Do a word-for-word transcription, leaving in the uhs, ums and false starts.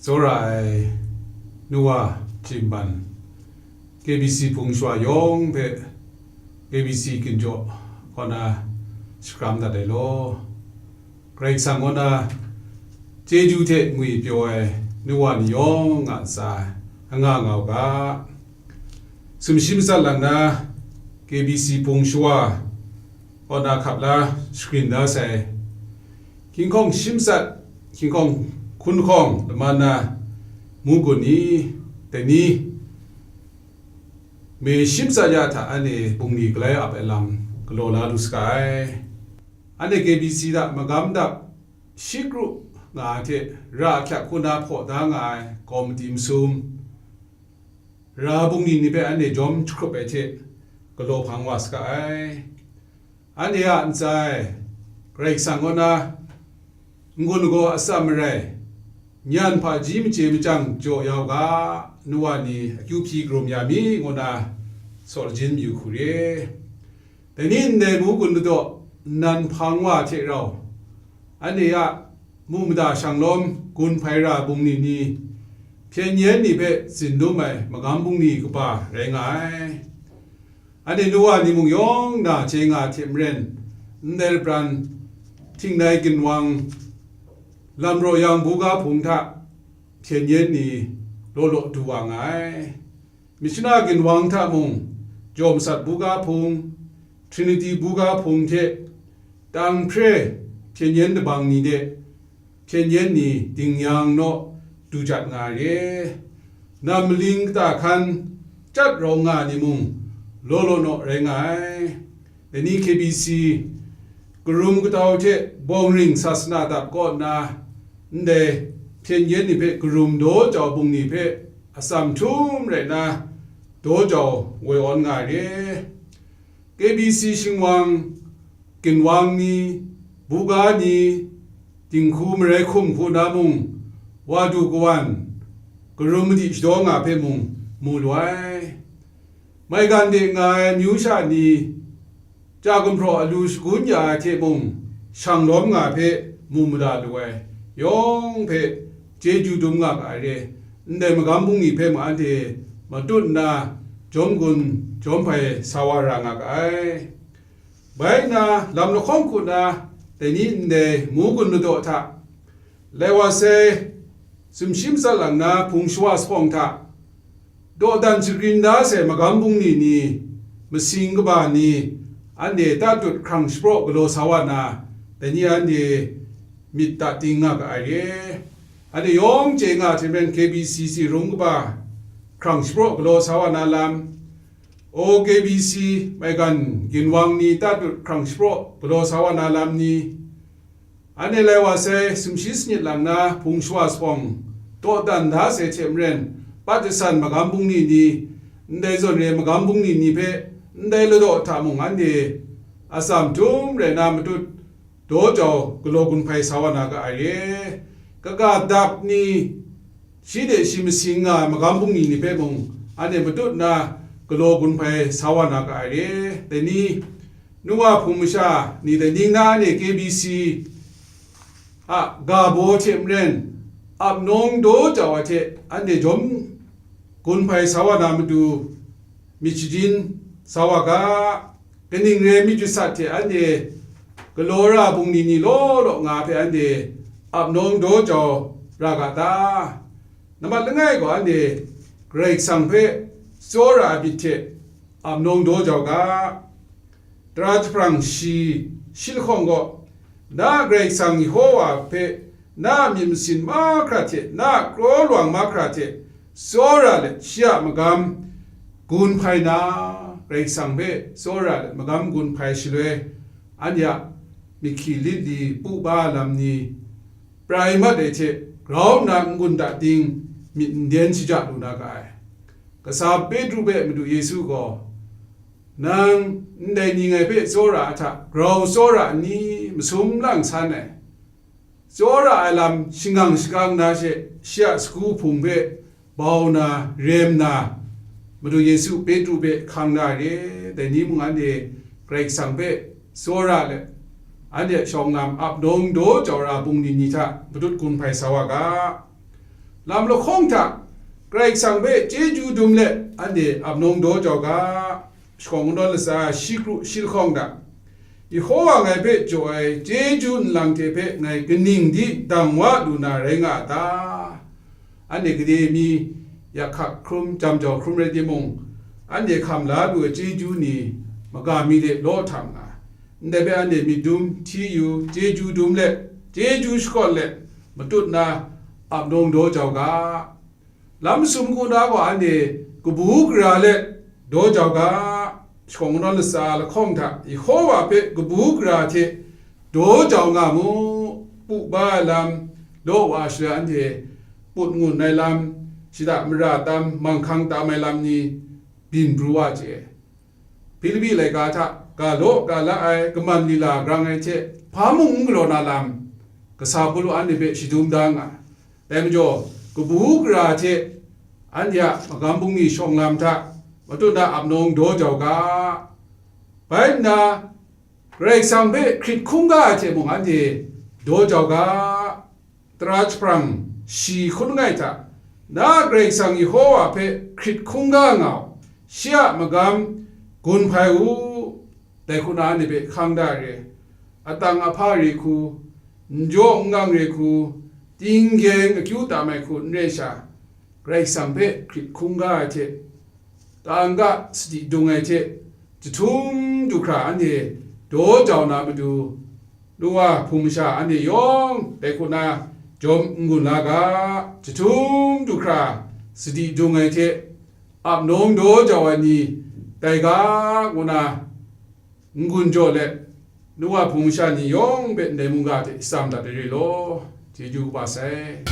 Tsawra ai nu wa, Jingban, K B C hpung shawa yawng hpe K B C ginjaw kaw na shakram dat ai law. Karai Kasang kaw na chyeju hte ngwi pyaw ai nu wa ni yawng a ntsa anga nga u ga. Sumshi matsat lang na K B C hpung shawa kaw na hkap la shagrin da sai. Hkying hkawng shi matsat, hkying hkawng hkun hkawng laman na mu gun ni, dai ni, me shi matsat ya hta anhte bungli galai ap ai lam galaw la lu saga ai. Anhte K B C hta magam dap shi kru nga ai hte ra ahkyak hku na hpaw da nga ai kawmiti masum, ra bungli ni hpe anhte jawm jahkrup ai hte galaw hpang wa saga ai. Anhte a ntsa e, Karai Kasang kaw na n-gun lagaw atsam marai, nyan hpaji machye machyang jaw ya u ga, nu wa ni akyu hpyi karum ya mi, ngu na saw lajin mayu hku re. Dai ni ndai mu gun ladaw nnan hpang wa hte rau, anhte a mu mada shanglawm gun hpai ra bungli ni, hpyen yen ni hpe tsin dum ai magam bungli kaba rai nga ai. Anhte nu wa ni mung yawng na chye nga hte maren, ndai lapran htingnai ginwang lam raw yang buga hpung hta hpyen yen ni law law du wa nga ai. Myit shana ginwang hta mung, jaw masat buga hpung, Trinity buga hpung hte tang hpre hpyen yen dabang ni de hpyen yen ni ding yang naw du jat nga ai re. Nam maling kata hkan chyat rawng nga ni mung, law law naw rai nga ai. Dai ni K B C karum katau hte bawng ring sasana dap kaw nna, ndai hpyen yen ni hpe karum daw jau bungli hpe atsam htum rai nna, daw jau woi awn nga ai re. K B C shingwang, ginwang ni, buga ni, dinghku marai hkum hku na mung, wa du kawan, karum madi shadaw nga hpe mung mu lu ai. Maigan de nga ai amyu sha ni, ja gumhpraw alu shagun ya ai hte mung, shang lawm nga hpe mu mada lu ai, yawng hpe chyeju dum nga ga ai re. Ndai magam bungli hpe mung anhte matut nna, jawm gun jawm hpai sa wa ra nga ga ai. Bai nna, lam lahkawng hku na, dai ni ndai mu gun ladaw hta, lai wa sai, sumshi matsat lang na hpung shawa sawng hta, dawdan shagrin da sai magam bungli ni, masing kaba ni, anhte tatut hkrang shapraw galaw sa wa na, dai ni anhte myit ta ting nga ga ai re. Anhte yawng chye nga hte maren K B C C rung kaba hkrang shapraw galaw sa wa na lam, O K B C maigan ginwang ni tatut hkrang shapraw galaw sa wa na lam ni, anhte lai wa sai sumshi sanit lang na hpung shawa sawng dawdan da sai hte maren, pat jasan magam bungli ni, ndai zawn re magam bungli ni hpe ndai ladaw hta mung anhte atsam htum rai na matut daw jau galaw gun hpai sa wa na ga ai re. Kaga dap ni, shi de shi masing nga ai magam bungli ni hpe mung, anhte matut nna galaw gun hpai sa wa na ga ai re. Dai ni, nu wa hpung masha ni dai ning na anhte K B C a ga baw hte maren, ap nawng daw jau ai hte anhte jawm gun hpai sa wa na matu, myit shajin sa wa ga, kaning re myit jasat hte anhte galaw ra bungli ni law law nga hpe anhte ap nawng daw jau ra ga ta? Nambat langai gaw anhte Karai Kasang hpe tsawra ai myit hte ap nawng daw jau ga. Tara jahprang shi, shi lahkawng gaw, na a Karai Kasang Yehowa hpe na a myit masin mahkra hte, na a kraw lawang mahkra hte tsawra let, shi a magam gun hpai na, Karai Kasang hpe tsawra let magam gun hpai shaloi, anhte a myit hkyi lit li, pu ba lam ni, prai mat ai hte grau nna n-gun da ting myit n den shaja lu na ga ai. Kasa Petru hpe Madu Yesu gaw, "Nang ndai ni ngai hpe tsawra a hta, grau tsawra n ni?" masum lang san ai. Tsawra ai lam shangang shakang na she, shi a sagu hpung hpe bau na, rem na, Madu Yesu Petru hpe hkang na re, dai ni mung anhte Karai Kasang hpe tsawra let, anhte a shawng lam ap nawng daw jau ra bungli ni hta matut gun hpai sa wa ga. Lam lahkawng hta Karai Kasang hpe chyeju dum let anhte ap nawng daw jau ga, shakawn kungdawn latsa shi kru shi lahkawng hta, Yehowa ngai hpe jaw ai chyeju nlang hte hpe ngai kaning di dang wa lu na rai nga a ta? Anhte gade mi yak hkak hkrum, jam jau hkrum rai timung, anhte hkam la lu ai chyeju ni maga mi de law htam nga, ndai hpe anhte myit dum hti yu, chyeju dum let, chyeju shakawn let, matut na ap nawng daw jau ga. Lam masum ku na gaw anhte kabu gara let daw jau ga, shakawn kungdawn latsa lahkawng hta Yehowa hpe kabu gara hte daw jau nga mu, pu ba ai lam, law wa shaloi anhte put ngun ai lam, shada mara tam, manghkang tam ai lam ni byin pru wa chye. Hpilipi laika hta ga law ga la ai, kaman lila grang ai hte hpa mung n galaw na lam, kasa Pawlu anhte hpe shadum da nga. Dai majaw, kabu gara hte anhte a magam bungli shawng lam hta matut na ap nawng daw jau ga. Bai nna, Karai Kasang hpe hkrit hkungga ai hte mung anhte daw jau ga. Tara jahprang shi hkun langai hta, na Karai Kasang Yehowa hpe hkrit hkungga nga u, shi a magam gun hpai u, dai hku na anhte hpe hkang da re. Atang ahpa re hku, n jaw n gang re hku, tinggyeng akyu tam ai hku n rai sha, Karai Kasang hpe hkrit hkungga ai hte, kangga sadi dung ai hte, jahtum du hkra anhte daw jau na matu, Noa hpung masha anhte yawng dai hku na jawm n-gun la ga, jahtum du hkra sadi dung ai hte, ap nawng daw jau ai ni tai ga, ngu na n-gun jaw let, Noa hpung masha ni yawng hpe ndai mungga hte shatsam dat ai re law, chyeju kaba sai.